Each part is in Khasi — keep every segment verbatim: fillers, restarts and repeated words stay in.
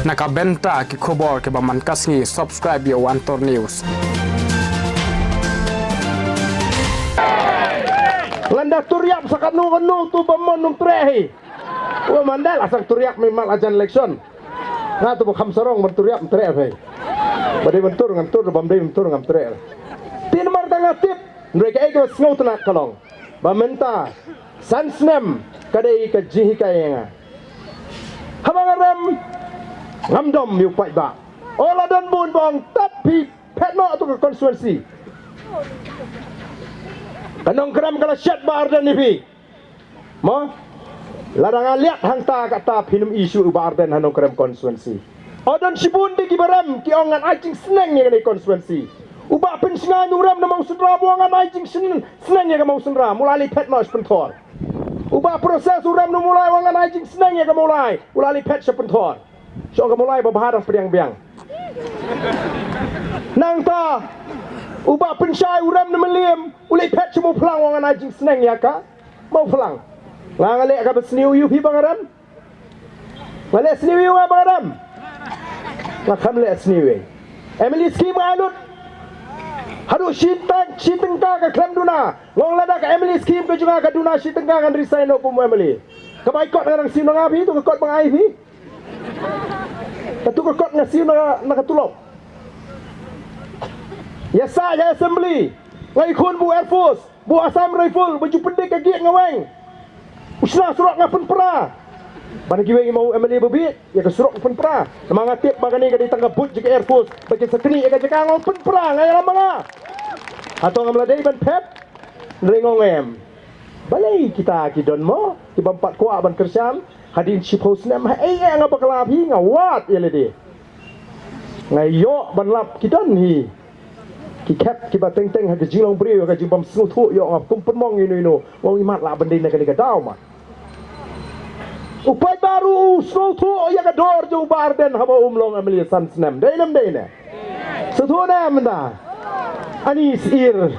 Na ka bynta ki khubor kiba man ka sngi, subscribe ïa u Antor News. Ngan da tur ïap sa katno katno tu ba mon num treh hi. Wa mandal asang tur ïap mi mal ajan election. Nga tu ba kham sarong ban tur ïap treh hi. Ba dei ban tur ngan tur, bam dei ban tur ngam treh. Tin mar ka nga tip, nrei ka ei ka sngew tna ka long. Ba mynta san snem ka dei ka jinghikai ïa nga. Haba nga rem ngam dom ïa u paidbah. O la don bun bong tap phi phet noh tu ka constituency. Ka Nongkrem ka la shet Bah Ardent ïa phi. Mo? Lada nga liat hangta kata phin ym issue u Bah Ardent ha Nongkrem constituency. O don shibun de kiba rem ki ong ngan ai jingsneng ïa kane constituency. U Bah Pynsngew u rem na Mawsynram u ong ngan ai jingsneng ïa ka Mawsynram, u la leit phet noh sha Pynthor. U Bah Proses u rem na Mawlai u ong ngan ai jingsneng ïa ka Mawlai, u la leit phet sha Pynthor. Sha ka Mawlai ba bha dang pdiang biang. Nangta u Bah Pynshai u rem na Mylliem u leit phet sha Mawphlang u ong ngan ai jingsneng ïa ka Mawphlang. Nga nga leh kaba sniew ïa u phi ba nga rem. Nga leh sniew ïa u nga ba nga rem. Nga kham leh sniew ïa u. M L A scheme nga lut. Haduh shi tyngka, shi tyngka ka khlem duna. Nga ong lada ka M L A scheme ka jong nga ka duna shi tyngka ngan resign noh kum M L A. Ka bai kot nga dang siew na nga phi tu ka kot ba nga ai phi. Ka tu ka kot nga siew na, na ka tulop. Ïa sa ïa assembly. Nga i khun bu Air Force. Bu Assam Rifle, ba ju pyndik ka gate nga weng. U shna surok nga pynpra. Ban ki weng i ma u M L A ba bieit, ïa ka surok pynpra. Namar nga tip ba kane ka dei tang ka buit jong ka Air Force, ba ki sa knieh ïa ka jaka nga pynpra, nga ïalam ma nga. Hato ngam la dei ban phet? Ring ong em. Balei kita ki don mo, ki bym pat kwah ban kyrshan, hadien shiphew snem, ha ei ei nga bakla phi, nga wad ïa lade. Nga ïoh ban lap ki don hi. Ki khet kiba teng teng ha ka jinglong briew, ha ka jingbym sngewthuh ïoh nga kum pynmong ïano ïano. Nga ong imat lah ban dei na kane ka daw ma. U paidbah ruh u sngewthuh ïa ka dor jong u Bah Ardent haba um long M L A san snem. Dei ne ym dei ne? Sngewthuh ne mynta? Ani sir.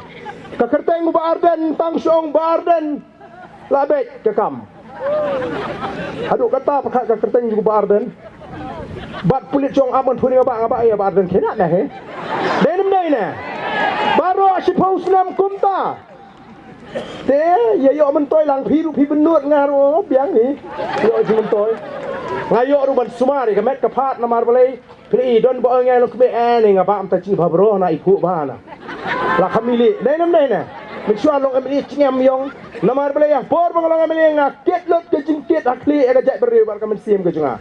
Ka kyrteng u Bah Ardent tang shong Bah Ardent. La beit ka kam. Haduh kata pyrkhat ka kyrteng jong u Bah Ardent. Bad pulit jong am ngan phone nga ba nga ba ïa Bah Ardent kena na he. Dei ne ym dei ne. Baroh shiphew snem kumta. Te ïa ïoh myntoi lang phi ruh phi bynnud nga ruh biang hi. Ïoh jingmyntoi. Nga ïoh ruh ban sumar ïa ka met ka phad namar balei. Phi i don ba ong ïa long kmie eh ni nga ba mynta chi ba bro na i phuh ba na. La kham ïaleh dei nam dei na. Mynshuwa long M L A chingem ïong namar balei ïa por ba nga long M L A nga kit lut ka jingkit ha khlieh ïa ka jaitbynriew bad ka mynsiem ka jong nga.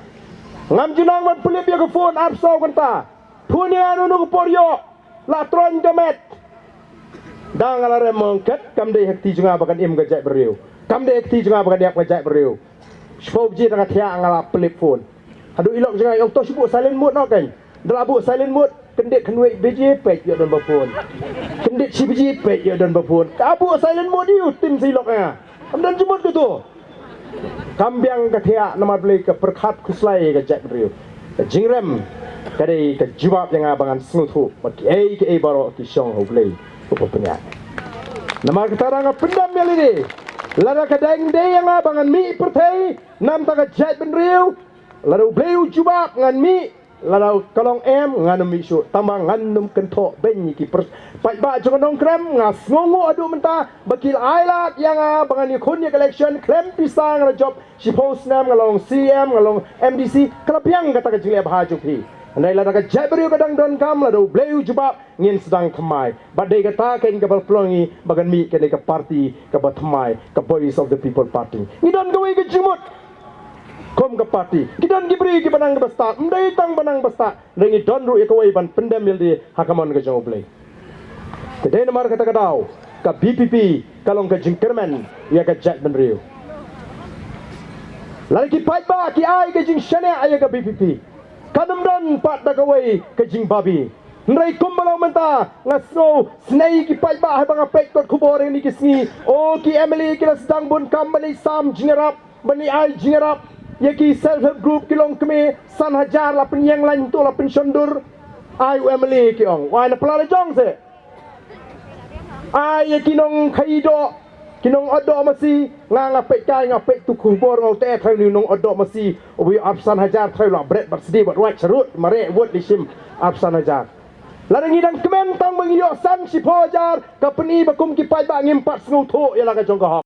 Ngam ju nang ban pynlip ïa ka phone arphew saw kynta. Phone ïa nga no no ka por ïoh la troiñ ka met. Da nga la rem mong ket kam dei ha kti jong nga ba kan im ka jaitbynriew. Kam dei ha kti jong nga ba kan ïap ka jaitbynriew. Shiphew baje da nga thiah nga la pynlip phone. Haduh i lok jong nga i ong to shu buh silent mode noh kein. Da la buh silent mode kyndit khynwei baje peit ïoh don ba phone. Kyndit shi baje peit ïoh don ba phone. Ka buh silent mode ïa u tim sa i lok nga. Kam don jingmut kato. Kam biang ka thiah namar balei ka pyrkhat khuslai ka jaitbynriew. Ka jingrem ka dei ka jubab ïa nga ba ngan sngewthuh ba kiei kiei baroh ki shong ha U Blei uba pynïaid. Namar kata nga pyndem ïa lade. Lada ka dang dei ïa nga ba ngan mih pyrthei namar ka jaitbynriew. Lada U Blei u jubab ngan mih, lada ka long em ngan ym mih shuh tang ba ngan ym kynthoh beiñ ïa ki pyrshah. Paidbah jong ka Nongkrem nga sngewnguh haduh mynta ba ki la ai lad ïa nga ba ngan ïakhun ïa ka election khlem pisa nga la jop shiphew snem nga long C M nga long M D C ka la biang kata ka jingleh bha jong phi. Hynrei lada ka jaitbynriew ka dang donkam lada U Blei u jubab ngin sdang thymmai. Bad dei kata kein kaba pynlong ngi ba kan mih kane ka party kaba thymmai ka Voice of the People Party. Ngi don kawei ka jingmut kum ka party. Ngi don ki briew kiba nang kaba stad. Ym dei tang ba nang ba stad. Hynrei ngi don ruh ïa kawei ban pyndem ïalade ha ka mon ka jong U Blei. Te dei namar kata ka daw ka V P P ka long ka jingkyrmen ïa ka jaitbynriew. Lada ki paidbah ki ai ka jingshaniah ïa ka V P P kan ym don pat da kawei ka jingbabi. Hynrei kumba long mynta nga sngew sngewsih ki paidbah haba nga peit kot khubor ïa kine ki sngi. O ki M L A ki la sdang bun kam ban ïa sam jingïarap ban ïa ai jingïarap ïa ki self help group ki longkmie san hajar la pynïeng lain to la pynshondur. Ai u M L A ki ong u ai na pla la jong se. Ai ïa ki nongkhaïi doh Ki nong Odo Masi, nga nga peit kai, nga peit tu khubor nga u te trai ni nong Odo Masi, u bi arphew san hajar trai la bret bat sdi bat wach rut, mare wot li shim arphew san hajar. Lada ngi dang kmen tang ba ngi ïoh san shiphew hajar, ka pyni ba kum ki paidbah ngim pat sngewthuh ïa la ka jong ka hok.